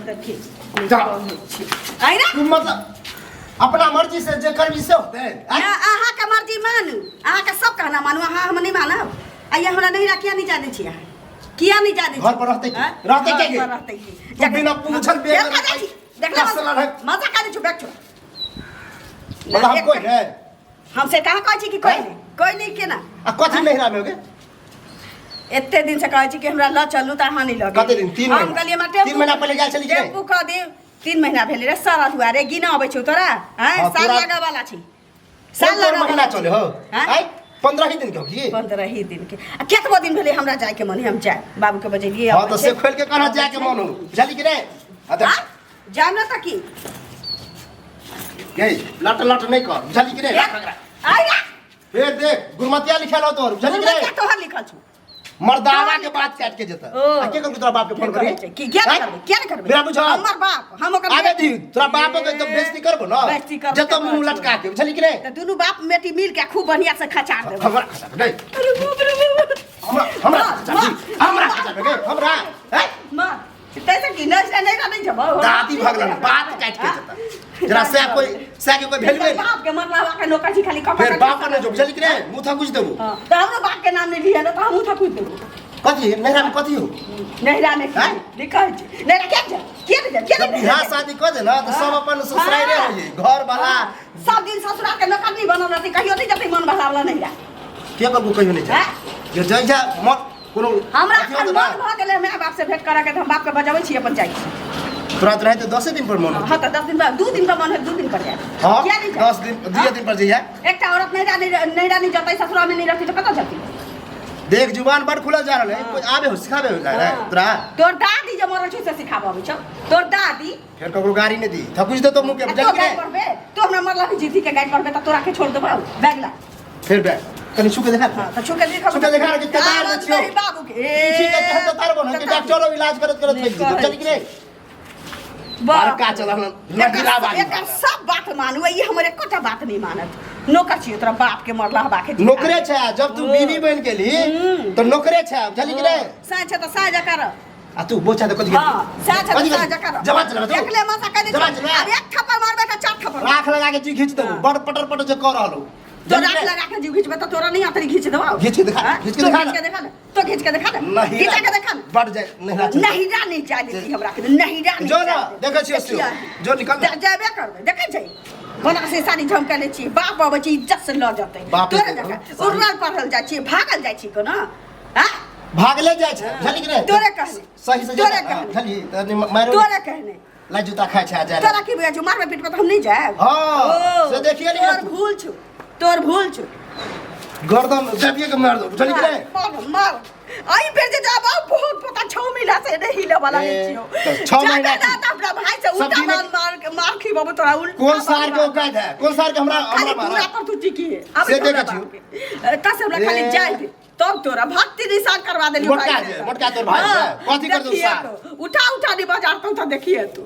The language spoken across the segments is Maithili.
देखी जा। आइ रे तू मतलब अपना मर्जी से जे करबी से होते ना अहाँके मर्जी मानू अहाँके सब कहना मानू अहाँ हम नहीं मानब आइए हमरा नहीं किया नहीं जा दै छी अहाँ किया नहीं जा दै छी? घर पर रहतै की? हाँ? रहतै घर किया की? पर रहतै की? तू बिना पूछल बेर बेगर खा जाइ छी देखले कसला रह। मजा खा दै छु बैठ छु मतलब हम कोई है हम से कहाँ कहै छी कि कोई हैं? नहीं कोई नहीं केना आ कथी नहिरा में हो गे एते दिन से कहै छी कि हमरा लऽ चलू तऽ अहाँ नहीं लऽ कते दिन? तीन हम महीना? कहलियै हमरा टेम्पू तीन महीना पहिले गेल छली कि नहि? टेम्पू कऽ दियौ 3 महीना भेलै रे सारा दुआरे गिना अबै छौ तोरा हैं हाँ, साल तोरा- लगै वाला छी साल साल लगै महीना चले हो हैं? आइ 15 ही दिन के हो की 15 ही दिन के आ केतबो दिन भेलै हमरा जायके मन है हम जाय बाबू के बजेलियै हां तो से खोल के कहाँ जाए के मन हो बुझली कि नहीं हां तो हाँ? जायब ना तऽ की गई लट लट नहीं कर बुझली कि नहीं राख एकरा। आइ रे फिर देख गुरमतिया लिखल हो तोर बुझली कि नहीं तोहर लिखल छौ मर्दाना के बात काट के जेता ओ। आ के कहलकै तोरा बाप के फोन करी की किया नहीं करबै किया नहीं करबै मेरा बुझल। हमर बाप हम ओकर आबे दी तोरा बाप के तो बेइज्जती करबो ना बेइज्जती करबो, जतो मुंह लटका के बुझली कि नहीं तऽ दुनू बाप बेटी मिल के खूब बढ़िया से खचार देबै हमरा खचा नहीं अरे बाप रे बाप। हमरा हमरा खचा दी हमरा खचा बे हमरा हैं माँ तैसे की नहीं नहीं नहीं जब दादी भगलन बात काट के जेता जरा से कोई से के कोई वैल्यू नहीं बाप के मरला के नौकर छी खाली कपड़ा फिर बाप ने जो बुझली कि नहीं मुंह था कुछ देबो हाँ, तऽ हमरो बाप के नाम नहीं लिहे ना तऽ हमहूँ थकुच देबो कथी नहिरा में कथी हो नहिरा में हैं? लिखल छै नहिरा किया जा किया नहीं जा किया जब नहीं बियाह शादी कर दे ना तो सब अपन ससुराले हो जाई घर वाला सब दिन ससुराल के नौकर नहीं बनल रहती कहियो नहीं जतै मन बहलावला नहिरा के करबो कहियो नहीं जा जे जइ जा मन कोनो हमरा अथी एखन होतौ ना मन भऽ गेलै माय बाप से भेंट करऽ के तऽ हम बाप के बजबै छी अपन जाइ छी तोरा तो रहते 10 दिन पर मन होतौ। हाँ तऽ 10 दिन पर 2 दिन पर मन है 2 दिन पर जाए हाँ किया नहीं जाए 10 दिन 2 दिन पर जइया एकटा औरत नहिरा नहीं नहिरा नहीं जतै ससुराल में नहीं रहती तऽ कतऽ जतै देख जुबान बड़ खुलल जा रहल है कोई आबे हो सिखाबे हो जा रहा है तोरा तोर दादी जे मरल छौ से सिखाबऽ अबै छौ तोर दादी फेर ककरो गाड़ी नहीं दी थकुच दे तो मुंह के आ बुझल तो कि गाड़ि नहीं पढ़बे तो हमरा मरला भी जीती के गाड़ि पढ़बे तऽ तोरा के छोड़ देबौ बैग ला फेर बैठ कनी छू के देखा हाँ तऽ छू के देखा छू के देखा कि कतार में छियो बाबू के ठीक है चल तो तार बनो कि डॉक्टरो इलाज करत करत फेंक दी चल कि नहीं बड़का चलल नगिला बाली एकर सब बात मानू ई हमर एकोटा बात नहीं मानत नौकर छियो तोरा बाप के मरला हवा के नौकरे छै जब तू बीवी बन गेली तो नौकरे छै बुझली कि नहीं साँझ छै तऽ साँझ कर आ तू बोचा तो कथी हाँ साँझ छै तऽ साँझ कर जमा चलबे तू एकले मसा कह दे जमा चलबे अब एक थप्पड़ मारबे तऽ चार थप्पड़ राख लगा के जी खींच देबो बड़ पटर पटर जे कर रहलो तो राख लगा के जीव घीचबे तऽ तोरा नहीं आतरी घीच देबो घीच के देखा, हाँ? घीच के तो देखा घीच के देखा ना तो घीच के देखा ना नहीं घीचा के देखा ना बढ़ जाए नहीं रा नहीं जा नहीं जा देती हमरा के नहीं जा जो ना देखै छियो से जो निकल ना। जेबे करबै देखै छै कोना से साड़ी झमकले छी बाप अबै छी इज्जत से लऽ जेतै बाप तोरे रे, जकाँ साड़ी- उड़ल पढ़ल जाइ छी भागल जाइ छी कोना हाँ भागले जाइ छै बुझली कि नहीं तोरे कहने। सही से तोरे जा कहने। बुझली तनी मारो तोरे कहने ला जूता खाइ छै आ जाए तोरा की बुझाइ छौ मारबै पीटबै तऽ हम नहि जायब हाँ, ओ, से देखिए ली ना तोर तू। भूल छौ तोर भूल छौ गर्दन दबिए के मार दो बुझली कि नहीं मार मार आई बेर जे जाब बहुत पता 6 महीना से नहीं हिले वाला ए, नहीं छियो तऽ 6 महीना जादा की? तऽ अपना भाई से सब उल्टा दिन- मार मार के मार खिबाबो तोरा उल्टा कोन सार के मार। औकात है कोन सार के हमरा खाली हमरा पूरा मारा पर तू टिकी है अब से देखै छियौ। तस हमरा खाली ए। जाय दे तब तोरा भक्ति निशान करवा देली मोटका भाई जे, से। मोटका तोर भाई हाँ, जे, कथी करतौ देखिए सार? तो, उठा उठा दी बाजार तो उठा देखिए तू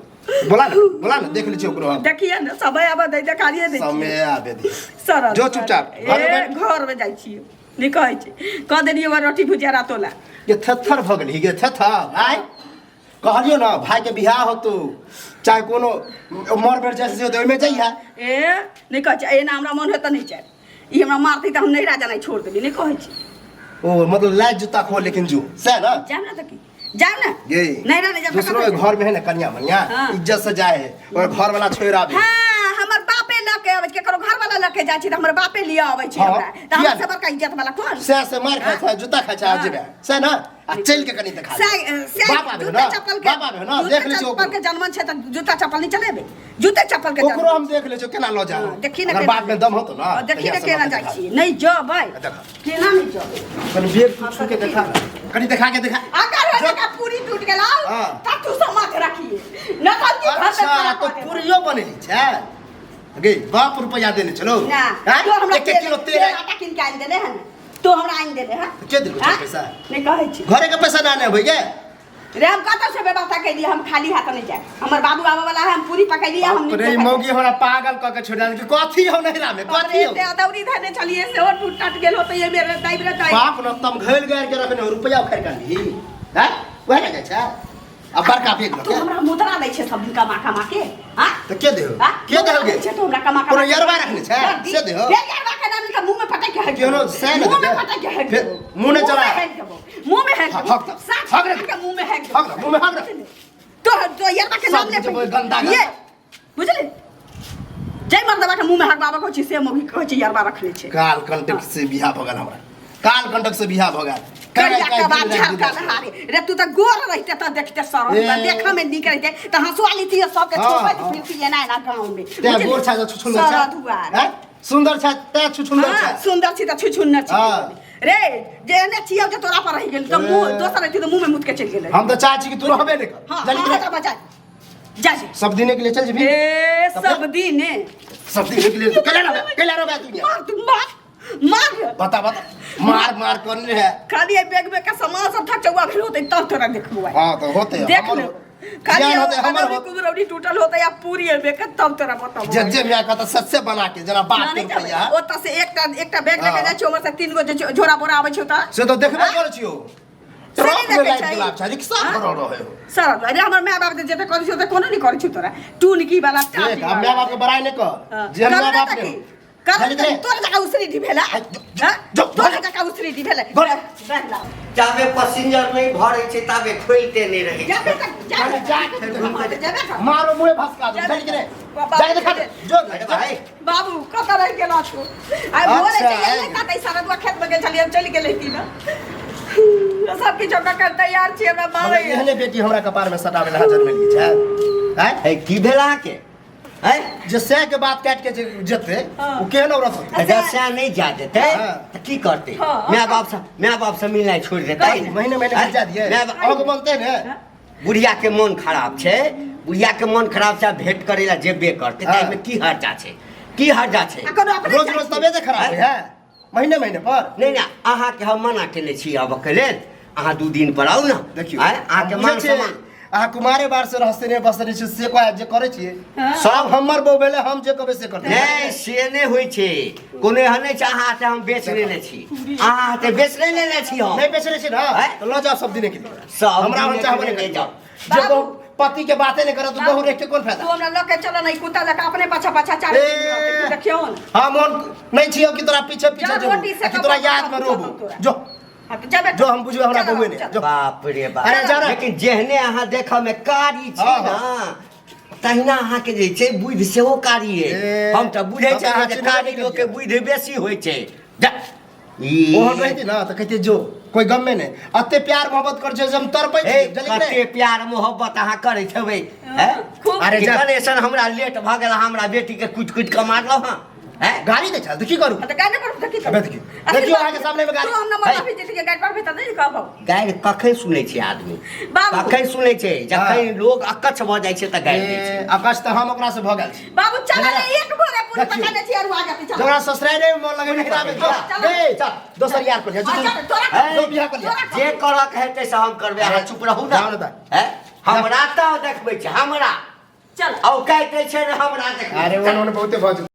बोला ना बोला ना देख लै छियै ओकरो हम देखिए ने समय आबे दै देखालिए दै छियै। समय आबे दे सरल जो चुपचाप ए, घर में बैठ। घर में जाइ छियै नहि कहै छै कह देलियै ओकरा रोटी भुजिया रातो ला ये थेथर भऽ गेली गे थेथर आय कहलियो ना भाई के बियाह होतौ चाहे कोनो मर बेर जैसे होतौ ओहिमे जइहा ए नहि कहै छै एना हमरा मन होत तऽ नहि जायब ई हमरा मारतै तऽ हम नैहरा जेनाइ छोड़ देबै नहि कहै छी ओ मतलब लाज जूता खो लेकिन जो सह ना जायब ने तऽ की जायब ने ये नैहरा नहि जायब तऽ दूसरों कतऽ के घर में है ना कन्या मनिया हाँ। इज्जत से जाए है और घर वाला छोड़ आवे हाँ हमर बापे लऽ के अबै छै केकरो घर वाला लऽ के जाइ छै तऽ हमर बापे लिअ अबै छै हाँ, हमरा तऽ किया हमरा नहि? से बड़का इज्जत वाला कोन से से मार खाए छै जूता खाए छै आ हाँ। जेबे से ना आ चल के कनी देखा से से बाप आबे जूता ना चप्पल के बाप आबे ना जूता देख ले छियो चप्पल के जनमन छै तऽ जूता चप्पल नहीं चलेबे जूते चप्पल के ओकरो हम देख ले छियो केना ल जा हाँ, देखी ना अगर केना बाप में दम होतो ना हाँ, देखी तहिया ना से केना लऽ के जाइ देखा। छियै नहीं जेबै देखा। केना नहीं जेबै कनी बेग तू छू के देखा कनी देखा के देखा अगर हो जगह पूरी टूट गेल हाँ। त तू समझ रखिए न त की घर अच्छा तो पूरियो बनेली छै गे बाप रुपया देने चलो ना हैं? तो हमरा एक एक किलो तेल तेल आटा किन के आनि देले हन तो हमरा आनि देले हन के देलको छै हाँ? पैसा? नहीं कहै छी घरे के पैसा ना ने भैया रे हम कतऽ से व्यवस्था कैलियै हम खाली हाथ नहीं जाए हमर बाबू आबऽ वाला है हम पूरी पकैलियै हम रे मौगी हमरा पागल क के छोड़ देलकै कथी हो नहिरा में कथी हो एते अदौरी धने छलियै सेहो टूट टाट गेल होतै ये मेरे दाबि रे दाबि बाप न तम घैल गार के रखने हो रुपया उखाड़ के ली हैं वह ना जाइ छै आ बड़का बैग तू लऽ के हमरा मुद्रा दै छै सब दिन कमा कमा के हां तऽ के देहो हाँ? के देहो गे छै तू हमरा कमा कमा कोनो यरवा रखने छै से देहो ये यरवा के नाम लिखा मुंह में पटक के हक केहनो से ने मुंह में देतै। पटक के हक फिर देबो। मुंह नहि चला। मुंह में हक देबो मुंह में हक हक देबो दे। साफ हक रे। के मुंह में हक देबो हक दे, मुंह में हक दे। तो तो यरवा के नाम सब ले जे गंदा ये बुझली जय मर्दवा के मुंह में हक बाबा कहै छै से मौगी कहै छै यरवा रखने छै काल कंटक से बियाह भऽ गेल हमरा काल कंटक से बियाह भऽ गेल करिया कबाब झरका हारे रे तू त गोर रहिते त देखते सरल ए। देख में नीक रहिते त हंसुआ लीती सबके हाँ, छोपैत हाँ। फिरती एना एना गाँव में तें गोर छा छुछुंदर छा सरल दुआर हैं? सुंदर छा तें छुछुंदर हाँ, छा सुंदर छी त छुछुन्नर छी हाँ। रे जे एने छियौ जे तोरा पर रहि गेल त मुंह ए। दोसर रहिती त मुंह में मुत के चलि गेलै हम तऽ चाहै छी कि तू रहबे नहि कर हां जानी कि हां नहि? त बचा जा जा सब दिने के लिए चल जेबही ए तब सब दिन सब दिने के लिए तू कैला रहबे कैला रहबे दुनिया मार तू मार मार बता बता मार मार करने है खाली एहि बैग में के सामान सब थक चौआ भेल होतै तब तोरा देखबो आइ हाँ तो होते देख हमर ले खाली ज्ञान होते हमर अदौरी होते। कुदरौरी टूटल होतै आ पूरी एबे के तब तोरा बताबो जे जे मियाँ कहता सच्चे बना के जरा बाप के रुपया ओतऽ से एकटा एकटा बैग लेके हाँ। जाइ छियै उम्हर से तीन गो जे झोरा बोरा आबै छै ओतऽ से तो देखबे करै छियो से ट्रक नहि में देखै लाइट छै। गुलाब छै रिक्शा हाँ? भरल रहे हो सर अरे हमर माय बाप जे करै छियौ तऽ कोनो नहि करै छियौ तोरा टूनकी वाला देख टाटी अब माय बाप के बड़ाई नहीं कर जे हम माय बाप की ने कर खाली करे। तोर जका उसरी डी भेला जो, जो, हाँ? जो, तोर जो। जका उसरी डी भेला बोल। बैठ लाओ जाबे पैसेंजर नहि भरै छै ताबे खोलिते नहि रहै छै जाबे तक खाली जाबे जा तक जाबे तक मारो मुँहे भसका दो खाली करे जाके देखा दे जो अरे भाई बाबू कतऽ रहि गेल छौ आइ भोरे अच्छा, चलि आबि गेलै कतऽ सारा दुआ खेत मे गेल छलियै हम चलि गेलै कि ना सब किछु ककर तैयार छी हमरा मारै एहने बेटी हमरा कपार में सटावे ला जन्मेली छै आँय? हे की भेल अहाँके हैं जे सह के बात काट के जे जेतै हाँ। ओ केहन औरत होतै अगर सएह नहि जा देतै हाँ। तऽ की करतै हाँ। माय बाप से माय बाप से मिलनाइ छोड़ि देतै महीने महीने हैं? जा दिए माय बाप- अहाँके बनतै ने बुढ़िया के मोन खराब छै बुढ़िया के मोन खराब छै आ भेंट करै लए जेबे करतै हाँ। ताहिमे की हर्जा छै की हर्जा छै आ कोनो अपने रोज रोज तबियत खराब है महीने महीने पर नहि नहि अहाँके हम मना केने छी आबऽके लेल अहाँ 2 दिन पर आउ ने। देखियौ आँय, अहाँके हम मान बुझै छियै, सम्मान अहाँ कुमारे बार से रहते नहि बसने छी से कह जे करै छियै हाँ। सब हमर बहू भेलै हम जे कहबै से करतै। नहि से नहि होइ छै, कोनो एहन नहि छै अहाँ हाथे हम बेच लेने छी, अहाँ हाथे बेच नहि लेने छी हम। नहि बेचने छी ने आँय? तऽ लऽ जाउ सब दिने के लिए। सब हमरा हम दिने के चाहबे लिए नहि ले जाउ। जे बाबू। बहु पति के बाते नहि करत तऽ बहू रख के कोन तू फायदा? हमरा लऽ के चल नहि कुत्ता लऽ के अपने पाछा पाछा चारि ए। दिन रहतै, तू देखियौ ने। हम ओहन नहि छियौ कि तोरा पीछे पीछे जा, जेबौ रोटी से आ कि तोरा कपड़ा याद में कपड़ा रोबो। तोरा। जो हाँ, तऽ जेबे जो हम बुझबै हमरा चल, बौए नहि। चल। जो। बाप रे बाप। अरे जा रे। लेकिन जेहने अहाँ देखऽ में कारी छी हाँ, ने तहिना अहाँके जे छै बुद्धि सेहो कारी अइ। ए, हम तऽ बुझै तब छियै अहाँ जे चिन्हबे कारी नहि लोकके करियै। बुद्धि बेसी होइ छै। जा। ई- ओहन रहिती ना तऽ कहितियै जो कोई गमे नहि, एते प्यार मोहब्बत करै छै जे हम तड़पै छी। ए, बुझलियै कि नहि? कते प्यार मोहब्बत अहाँ करैत हेबै हैं? खूब। अरे कि जा। कनेसन हमरा लेट भऽ गेल, हमरा बेटीके कुटि कुटि कऽ मारलहुँ हँ हैं? गाली दै छल तऽ की करू? हाँ, तऽ गाली पर तऽ की करू? अबे देखियौ। देखियौ अहाँके सामने मे गाली। तू हम नंबर है। पर भेजै छियै, गाली पर भेजतै नहि कहबौ। गारि कखन सुनै छै आदमी? बाबू। कखन सुनै छै? जखन हाँ। लोग अकच्छ भऽ जाइ छै तऽ गारि दै छै। ए, अकच्छ तऽ हम ओकरा से भऽ गेल छी। बाबू चल रे, एक भोरे पूरी देखियौ। पका दै छी अरुआ जाति, चल। जकरा ससुराले मे मन लगै नहि आबै, जो, चल। ए, चल, दोसर यार कर लिया, जो, हाँ, जो, चल, तोरा है। जो बियाह कर लिया। तोरा जे करक हेतै से हम करबै, अहाँ चुप रहू ने। जाउ ने तऽ। हैं? हमरा तऽ देखबै छै हमरा। चल। औ काटि दै छै ने हमरा देखबै। अरे ओन ओन बहुते भऽ जेतै।